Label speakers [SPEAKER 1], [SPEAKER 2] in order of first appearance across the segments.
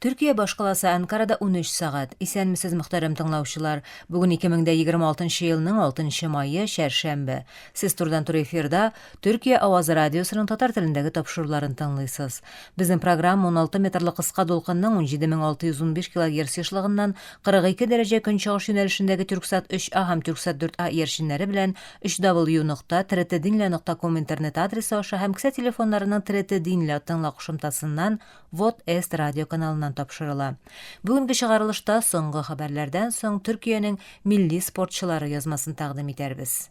[SPEAKER 1] Төркия башкаласы Анкарада 13 сәгать. Исәнмесез, мөхтәрәм тыңлаучылар. Бүген 2026 елның 6 мае, чәршәмбе. Сез турыдан-туры эфирда Төркия авазы радиосының татар телендәге тапшыруларын тыңлыйсыз. Безнең программа 16 метрлы кыска дулкынның 17615 килогерц ешлыгыннан 42 дәрәҗә көнчыгыш юнәлешендәге Тюрксат 3А һәм Тюрксат 4А иярченнәре белән 3w.trtdinle.com интернет адресы аша һәм кесә телефоннарының TRT Dinle тыңла кушымтасыннан Вот Эст радио каналыннан тапшырыла. Бүгенге чыгарылышта соңгы хәбәрләрдән соң Төркиянең милли спортчылары язмасын тәкъдим итәрбез.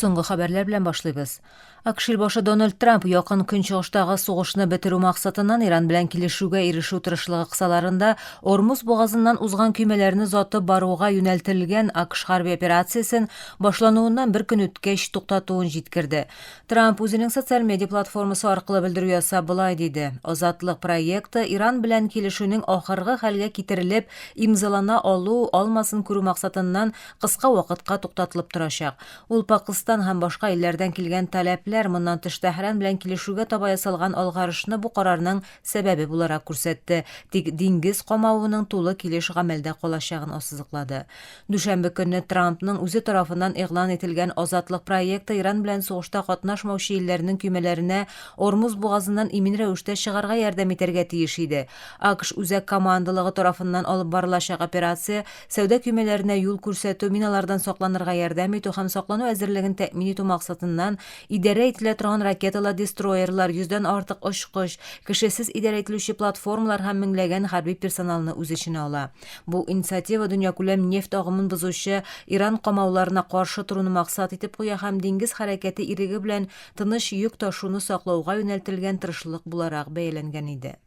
[SPEAKER 1] Соңгы хәбәрләр белән башлыйбыз. АКШ илбашы Дональд Трамп Якын Көнчыгыштагы сугышны бетерү максатыннан Иран белән килешүгә ирешү тырышлыгы кысаларында Ормуз бугазыннан узган көймәләрне озатып баруга юнәлтелгән АКШ хәрби операциясен башлануыннан бер көн үткәч туктатуын җиткерде. Трамп үзенең социаль медиа платформасы аркылы белдерү ясап болай диде, Азатлык проекты Иран белән килешүнең ахыргы хәлгә китерелеп имзалана алу-алмасын күрү максатыннан кыска вакытка туктатылып торачак. Ул Пакыстан һәм башка илләрдән килгән таләпләр, моннан тыш Тәһран белән килешүгә таба ясалган алгарышны бу карарның сәбәбе буларак күрсәтте, тик диңгез камавының тулы килеш гамәлдә калачагын ассызыклады. Дүшәмбе көнне Трампның үзе тарафыннан игълан ителгән Азатлык проекты Иран белән сугышта катнашмаучы илләрнең көймәләренә Ормуз бугазыннан имин рәвештә чыгарга ярдәм итәргә тиеш иде. АКШ Үзәк командалыгы тарафыннан алып барылачак операция Сәүдә көймәләренә юл күрсәтү, миналардан сакланырга ярдәм итү һәм саклану әзерлеген тәэмин итү максатыннан идарә ителә торган ракеталы дестроерлар, йөздән артык очкыч, кешесез идарә ителүче платформалар һәм меңләгән хәрби персоналны үз эченә ала. Бу инициатива дөньякүләм нефть агымын бозучы Иран камауларына каршы торуны максат итеп куя һәм диңгез хәрәкәте иреге белән тыныч йөк ташуны саклауга юнәлтелгән тырышлык буларак бәяләнгән иде.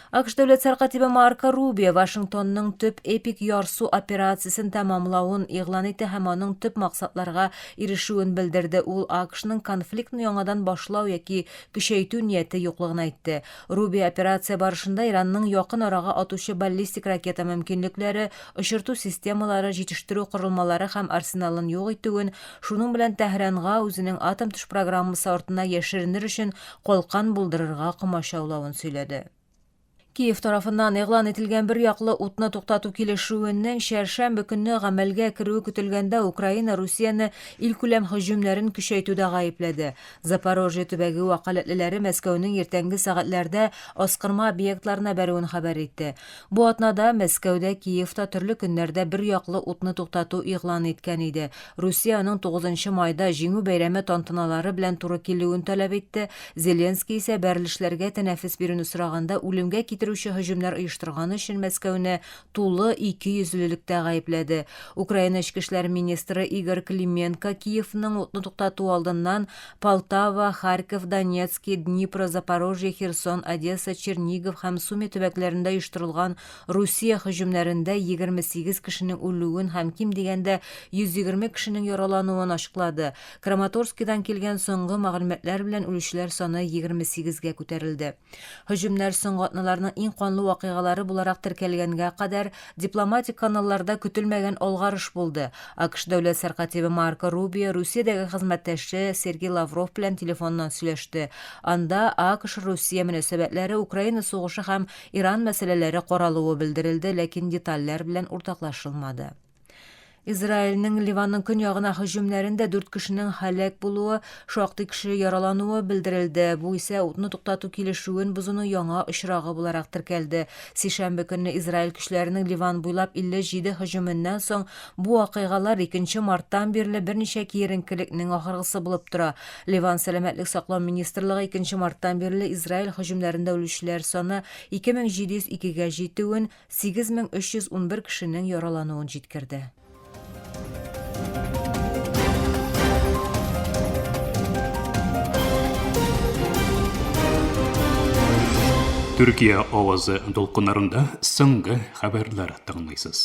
[SPEAKER 1] АКШ дәүләт сәркатибе Марко Рубио Вашингтонның төп эпик ярсу операциясен тәмамлавын игълан итте һәм аның төп максатларга ирешүен белдерде. Ул АКШның конфликтны яңадан башлау яки көчәйтү нияте юклыгын әйтте. Рубио операция барышында Иранның якын арага атучы баллистик ракета мөмкинлекләре, очырту системалары, җитештерү корылмалары һәм арсеналын юк итүен, шуның белән Тәһранга үзенең атом-төш программасы артына яшеренер өчен калкан булдырырга комачаулавын сөйләде. Киев тарафыннан игълан ителгән бер яклы утны туктату килешүенең чәршәмбе көнне гамәлгә керүе көтелгәндә Украина Русияне илкүләм һөҗүмнәрен көчәйтүдә гаепләде. Запорожье төбәге вәкаләтлеләре Мәскәүнең иртәнге сәгатьләрдә аскырма объектларына бәрүен хәбәр итте. Бу атнада Мәскәү дә, Киев та төрле көннәрдә бер яклы утны туктату игълан иткән иде. Русия аның тугызынчы майда Җиңү бәйрәме тантаналары белән туры килүен таләп итте, Зеленский исә бәрелешләргә тәнәфес бирүне сораганда үлемгә китерүче һөҗүмнәр оештырганы өчен Мәскәүне тулы икейөзлелектә гаепләде. Украина эчке эшләр министры Игорь Клименко Киевның утны туктату алдыннан Полтава, Харьков, Донецки, Днипро, Запорожье, Херсон, Одесса, Чернигов һәм Суми төбәкләрендә оештырылган Русия һөҗүмнәрендә 28 кешенең үлүен һәм ким дигәндә 120 кешенең яралануын ачыклады. Краматорскидан килгән соңгы мәгълүматлар белән үлүчеләр саны 28 гә күтәрелде. Һөҗүмнәр соңгы атналарның иң канлы вакыйгалары буларак теркәлгәнгә кадәр дипломатик каналларда көтелмәгән алгарыш булды. АКШ дәүләт сәркатибе Марко Рубио Русиядәге хезмәттәше Сергей Лавров белән телефоннан сөйләште. Анда АКШ-Русия мөнәсәбәтләре, Украина сугышы һәм Иран мәсьәләләре каралуы белдерелде, ләкин детальләр белән уртаклашылмады. Израильнең Ливанның көньягына һөҗүмнәрендә дүрт кешенең һәлак булуы, шактый кеше яралануы белдерелде. Бу исә утны туктату килешүен бозуның яңа очрагы буларак теркәлде. Сишәмбе көнне Израиль көчләренең Ливан буйлап 57 һөҗүменнән соң бу вакыйгалар 2 марттан бирле берничә киеренкелекнең ахыргысы булып тора. Ливан сәламәтлек саклау министрлыгы 2 марттан бирле Израиль һөҗүмнәрендә үлүчеләр саны 2702 гә җитүен, 8311 кешенең яралануын җиткерде.
[SPEAKER 2] Төркия авазы дулкыннарында соңгы хәбәрләр тыңлыйсыз.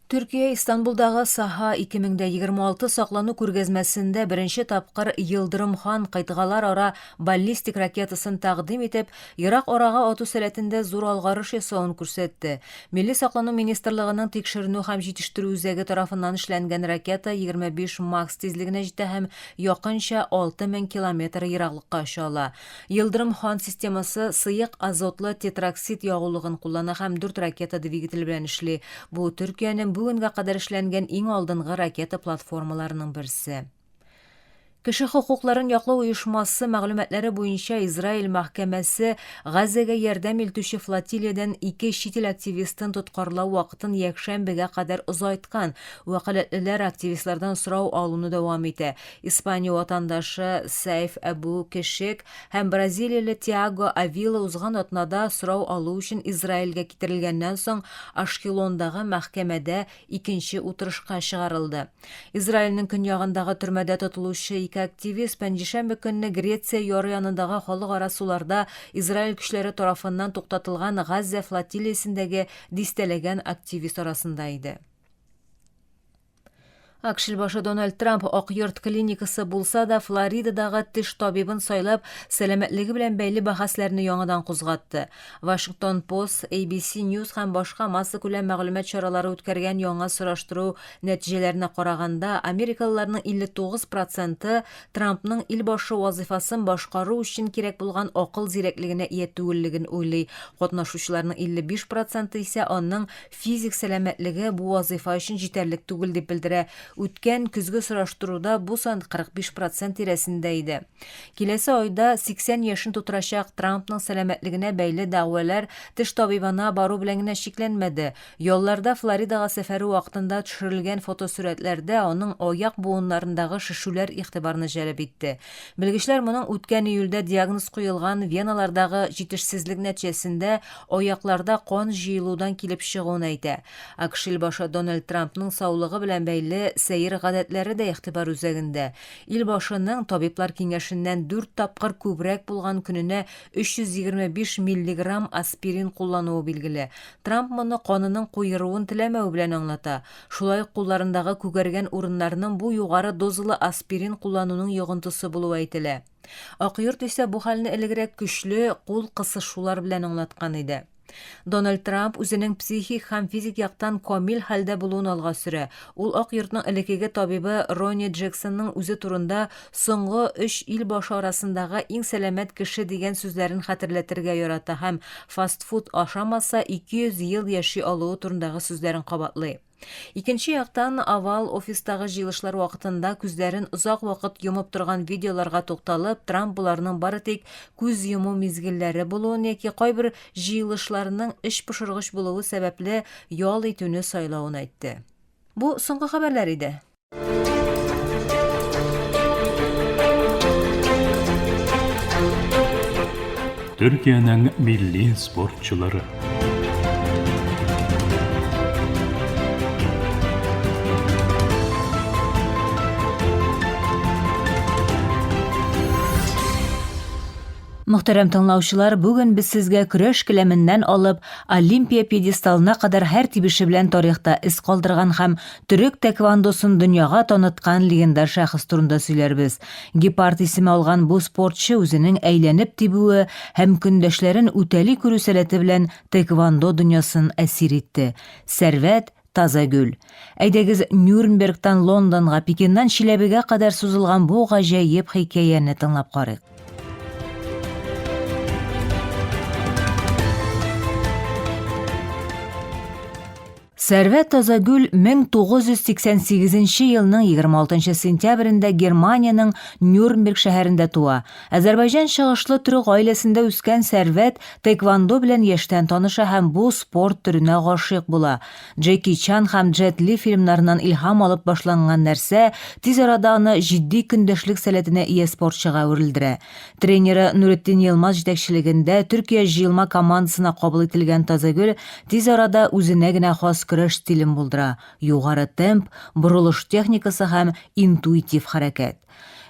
[SPEAKER 1] Төркия Истанбулдагы Саһа 2026 саклану күргәзмәсендә беренче тапкыр Йылдырым хан кыйтгалар ара баллистик ракетасын тәкъдим итеп, ерак арага ату сәләтендә зур алгарыш ясавын күрсәтте. Милли саклану министрлыгының тикшеренү һәм җитештерү үзәге тарафыннан эшләнгән ракета 25 Макс тизлегенә җитә һәм якынча 6000 километр ераклыкка оча ала. Йылдырым хан системасы сыек азотлы тетроксид ягулыгын куллана һәм дүрт ракета двигателе белән эшли. Бу Төркиянең бүгенгә кадәр эшләнгән иң алдынгы ракета платформаларының берсе. Кеше хокукларын яклау оешмасы мәгълүматлары буенча Израиль мәхкәмәсе Газәгә ярдәм илтүче флотилиядән ике чит ил активистын тоткарлау вакытын якшәмбегә кадәр озайткан. Вәкаләтлеләр активистлардан сорау алуны дәвам итә. Испания ватандашы Сәйф Әбу Кешек һәм бразилияле Тиаго Авила узган атнада сорау алу өчен Израильгә китерелгәннән соң Ашкелондагы мәхкәмәдә икенче утырышка чыгарылды. Израильнең көньягындагы төрмәдә тотылучы ике активист пәнҗешәмбе көнне Греция яры янындагы халыкара суларда Израиль көчләре тарафыннан туктатылган Газзә флотилиясендәге дистәләгән активист арасында иде. АКШ башы Дональд Трамп Ак йорт клиникасы булса да, Флоридадагы теш табибын сайлап, сәламәтлеге белән бәйле бәхәсләрне яңадан кузгатты. Вашингтон Пост, ABC News һәм башка массакүләм мәгълүмат чаралары үткәргән яңа сораштыру нәтиҗәләренә караганда, америкалыларның 59 проценты Трампның ил башы вазыйфасын башкару өчен кирәк булган акыл зирәклегенә ия түгеллеген уйлый. Катнашучыларның 55 проценты исә аның Физик сәламәтлеге бу вазыйфа өчен җитәрлек түгел дип белдерә. Үткән көзге сораштыруда бу сан 45 процент тирәсендә иде. Киләсе айда 80 яшен тутырачак Трампның сәламәтлегенә бәйле дәгъвалар теш табибына бару белән генә чикләнмәде. Ялларда Флоридага сәфәре вакытында төшерелгән фотосурәтләрдә аның аяк буыннарындагы шешүләр игътибарны җәлеп итте. Белгечләр моның үткән июльдә диагноз куелган веналардагы җитешсезлек нәтиҗәсендә аякларда кан җыелудан килеп чыгуын әйтә. АКШ илбашы Дональд Трампның саулыгы белән бәйле сәер гадәтләре дә игътибар үзәгендә. Илбашының табиблар киңәшеннән дүрт тапкыр күбрәк булган көненә 325 миллиграмм аспирин куллануы билгеле. Трамп моны канының куеруын теләмәве белән аңлата. Шулай ук кулларындагы күгәргән урыннарның бу югары дозалы аспирин куллануның йогынтысы булуы әйтелә. Ак йорт исә бу хәлне элегрәк көчле кул кысышулар белән аңлаткан иде. Дональд Трамп үзенең психик һәм физик яктан камил хәлдә булуын алга сөрә. Ул Ак йортның элеккеге табибы Ронни Джексонның үзе турында соңгы өч ил башы арасындагы иң сәламәт кеше дигән сүзләрен хәтерләтергә ярата һәм фастфуд ашамаса 200 ел яши алуы турындагы сүзләрен кабатлый. Икенче яктан, Овал офистагы җыелышлар вакытында күзләрен озак вакыт йомып торган видеоларга тукталып, Трамп боларның бары тик күз йому мизгелләре булуын яки кайбер җыелышларның эч пошыргыч булуы сәбәпле ял итүне сайлавын әйтте. Бу соңгы хәбәрләр иде.
[SPEAKER 2] Төркиянең милли спортчылары.
[SPEAKER 1] Мөхтәрәм тыңлаучылар, бүген без сезгә көрәш келәменнән алып Олимпия пьедесталына кадәр һәр тибеше белән тарихта эз калдырган һәм төрек тэквондосын дөньяга таныткан легендар шәхес турында сөйләрбез. Гепард исеме алган бу спортчы үзенең әйләнеп тибүе һәм көндәшләрен үтәли күрү сәләте белән тэквондо дөньясын әсир итте. Сәрвәт Тазагөл. Әйдәгез, Нюрнбергтан Лондонга, Пекиннан Чиләбегә кадәр сузылган бу гаҗәеп хикәяне тыңлап карыйк. Сәрвәт Тазагөл 1988 елның 26 сентябрендә Германиянең Нюрнберг шәһәрендә туа. Азәрбайҗан чыгышлы төрек гаиләсендә үскән Сәрвәт тэквондо белән яшьтән таныша һәм бу спорт төренә гашыйк була. Джеки Чан һәм Джет Ли фильмнарыннан илһам алып башланган нәрсә тиз арада аны җитди көндәшлек сәләтенә ия спортчыга әверелдерә. Тренеры Нуретдин Йылмаз җитәкчелегендә Төркия җыелма командасына кабул ителгән Тазагөл тиз арада үзенә генә хас көрәш стилен булдыра, югары темп, борылыш техникасы һәм интуитив хәрәкәт.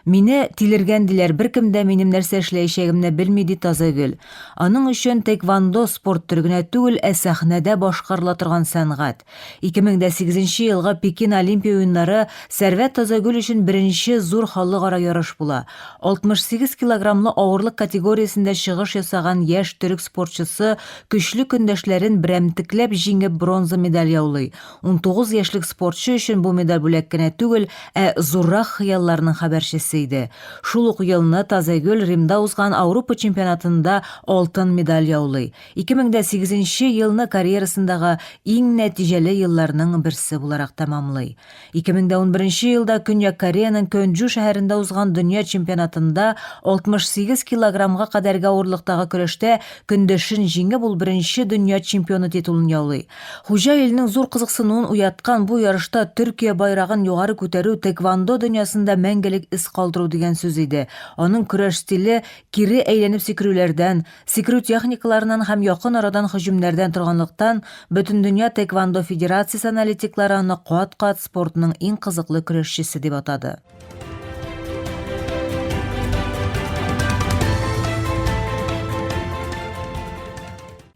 [SPEAKER 1] Мине тилергән диләр, беркем дә минем нәрсә эшләячәгемне белми, ди Тазагөл. Аның өчен тэквондо спорт төре генә түгел, ә сәхнәдә башкарыла торган сәнгать. 2008 елгы Пекин Олимпия уеннары Сәрвәт Тазагөл өчен беренче зур халыкара ярыш була. 68 килограммлы авырлык категориясендә чыгыш ясаган яшь төрек спортчысы көчле көндәшләрен берәмтекләп җиңеп бронза медаль яулый. 19 яшьлек спортчы өчен бу медаль бүләк кенә түгел, ә зуррак хыялларның хәбәрчесе иде. Шул ук елны Тазәгөл Римда узган Ауропа чемпионатында алтын медаль яулый. 2008 елны карьерасындагы иң нәтиҗәле елларның берсе буларак тәмамлый. 2011 елда Көньяк Кореяның Көнджу шәһәрендә узган дөнья чемпионатында 68 килограммга кадәрге авырлыктагы көрәштә көндәшен җиңеп, ул беренче дөнья чемпионы титулын яулый. Хуҗа илнең зур кызыксынуын уяткан бу ярышта Төркия байрагын югары күтәрү тэквондо дөньясында мәңгелек эз калдыру дигән сүз иде. Аның көрәш стиле кире әйләнеп сикерүләрдән, сикерү техникаларыннан һәм якын арадан һөҗүмнәрдән торганлыктан, Бөтендөнья тэквондо федерациясе аналитиклары аны кат-кат спортның иң кызыклы көрәшчесе дип атады.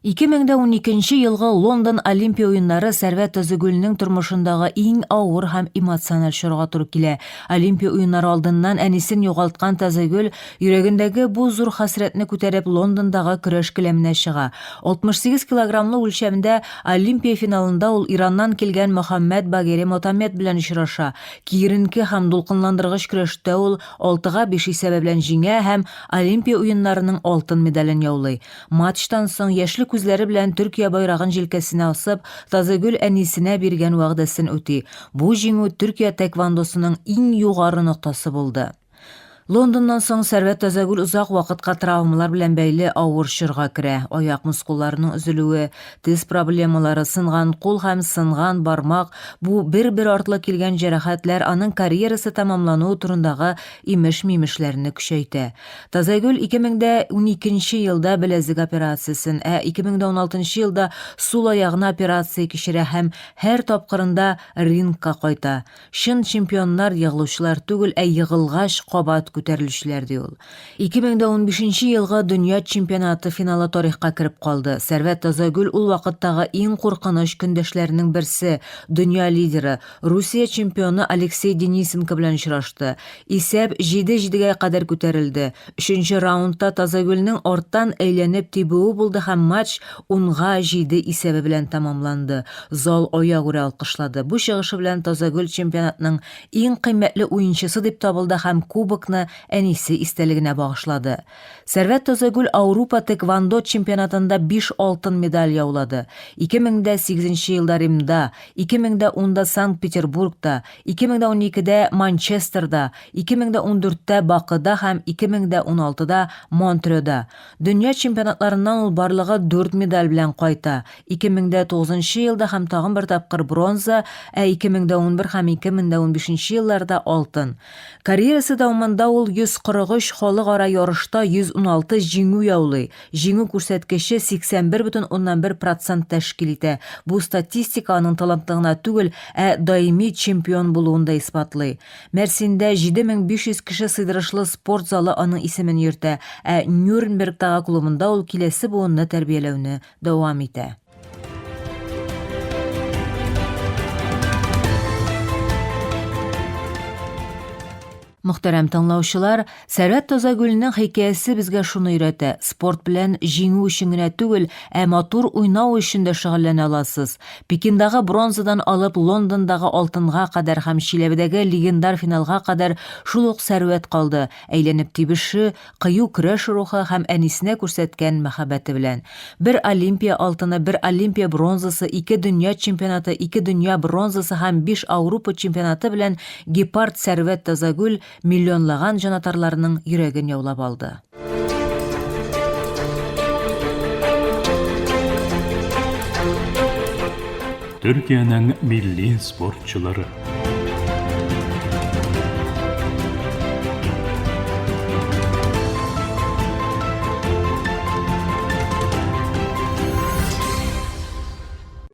[SPEAKER 1] 2012 елгы Лондон Олимпия уеннары Сәрвәт Тазыгүлнең тормышындагы иң авыр һәм эмоциональ чорга туры килә. Олимпия уеннары алдыннан әнисен югалткан Тазыгүл йөрәгендәге бу зур хәсрәтне күтәреп Лондондагы көрәш келәменә чыга. 68 килограммлы үлчәмдә Олимпия финалында ул Ираннан килгән Мөхәммәд Багери Мотамед белән очраша. Киеренке һәм дулкынландыргыч көрәштә ул 6-га 5 исәбе белән җиңә һәм Олимпия уеннарының алтын медален яулый. Матчтан соң яшьле күзләре белән Төркия байрагын җилкәсенә асып, Тазегөл әнисенә биргән вәгъдәсен үти. Бу җиңү Төркия тэквондосының иң югары ноктасы булды. Лондоннан соң Сәрвәт Тазәгүл озак вакытка травмалар белән бәйле авыр чорга керә. Аяк мускулларының өзелүе, тез проблемалары, сынган кул һәм сынган бармак, бу бер-бер артлы килгән җәрәхәтләр аның карьерасы тәмамлануы турындагы имеш-мимешләрне көчәйтә. Тазәгөл 2012 елда беләзек операциясен, ә 2016 елда сул аягына операция кичерә һәм һәр тапкырында рингка кайта. Чын чемпионнар егылучылар түгел, ә егылгач кабат күтәрелүчеләр, ди ул. 2015 елгы дөнья чемпионаты финалы тарихка кереп калды. Сәрвәт Тазәгөл ул вакыттагы иң куркыныч көндәшләренең берсе, дөнья лидеры, Русия чемпионы Алексей Денисенко белән очрашты. Исәп 7-7-гә кадәр күтәрелде. Өченче раундта Тазагөлнең арттан әйләнеп тибүе булды һәм матч 10-га 7 исәбе белән тәмамланды. Зал аягүрә алкышлады. Бу чыгышы белән Тазагөл чемпионатның иң кыйммәтле уенчысы дип табылды һәм кубокны әнисе истәлегенә багышлады. Сәрвәт Тазагүл Аурупа тэквондо чемпионатында биш алтын медаль яулады. 2008 елда Римда, 2010-да Санкт-Петербургта, 2012-дә Манчестерда, 2014-тә Бакыда һәм 2016-да Монтреда. Дөнья чемпионатларыннан ул барлыгы дүрт медаль белән кайта, 2009 елда һәм тагын бер тапкыр бронза, ә 2011 һәм 2015 елларда алтын. Карьерасы дәвамында ул 143 халыкара ярышта 116 җиңү яулый. Җиңү күрсәткече 81,1 процент тәшкил итә. Бу статистика аның талантлы гына түгел, ә даими чемпион булуын да исбатлый. Мәрсиндә 7500 кеше сыйдырышлы спорт залы аның исемен йөртә, ә Нюрнбергтагы клубында ул киләсе буынны тәрбияләүне дәвам итә. Мөхтәрәм тыңлаучылар, Сәрвәт Тазагүлнең хикәясе безгә шуны өйрәтә, спорт белән җиңү өчен генә түгел, ә матур уйнау өчен дә шөгыльләнә аласыз. Пекиндагы бронзадан алып Лондондагы алтынга кадәр һәм Чиләбедәге легендар финалга кадәр шул ук Сәрвәт калды, әйләнеп тибеше, кыю көрәш рухы һәм әнисенә күрсәткән мәхәббәте белән. Бер Олимпия алтыны, бер Олимпия бронзасы, ике дөнья чемпионаты, ике дөнья бронзасы һәм биш Аурупа чемпионаты белән гепард Сәрвәт Тазагүл миллионлаган җанатарларының йөрәген яулап алды.
[SPEAKER 2] Төркиянең милли спортчылары.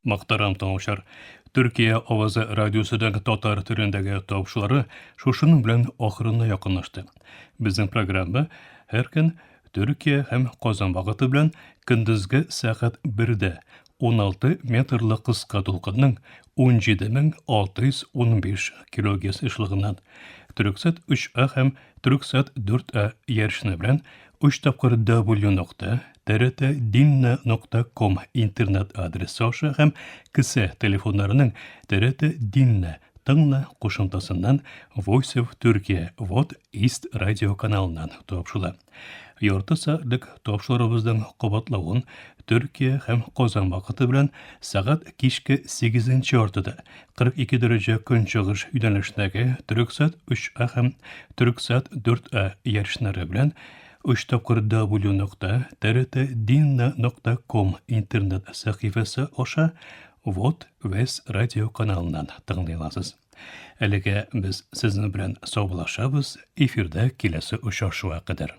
[SPEAKER 2] Мөхтәрәм тыңлаучылар, Төркия авазы радиосының татар телендәге тавышлары шушының белән ахырына якынлашты. Безнең программа һәр көн Төркия һәм Казан вакыты белән көндезге сәгать 1дә 16 метрлы кыска дулкынның 17615 килогерц ешлыгыннан Төрксат 3А һәм Төрксат 4А ярышны белән 3 тапкыр W нокта TRT нокта ком интернет адресы аша һәм кесә телефоннарының TRT Dinle тыңла кушымтасыннан Voice of Turkey Вот East радио каналыннан тапшыла. Ярты сәгатьлек тапшырубызның кабатлавын Төркия һәм Казан вакыты белән сәгать кичке 8 яртыда 42 дәрәҗә көнчыгыш юнәлешендәге Төрексат 3А һәм Төрексат 4А ярышлары белән 3 тапкыр W нокта TRT нокта ком интернет сәхифәсе аша Вот Вес радио каналыннан тыңлый аласыз. Әлегә без сезнең белән саубуллашабыз, эфирда киләсе очрашуга кадәр.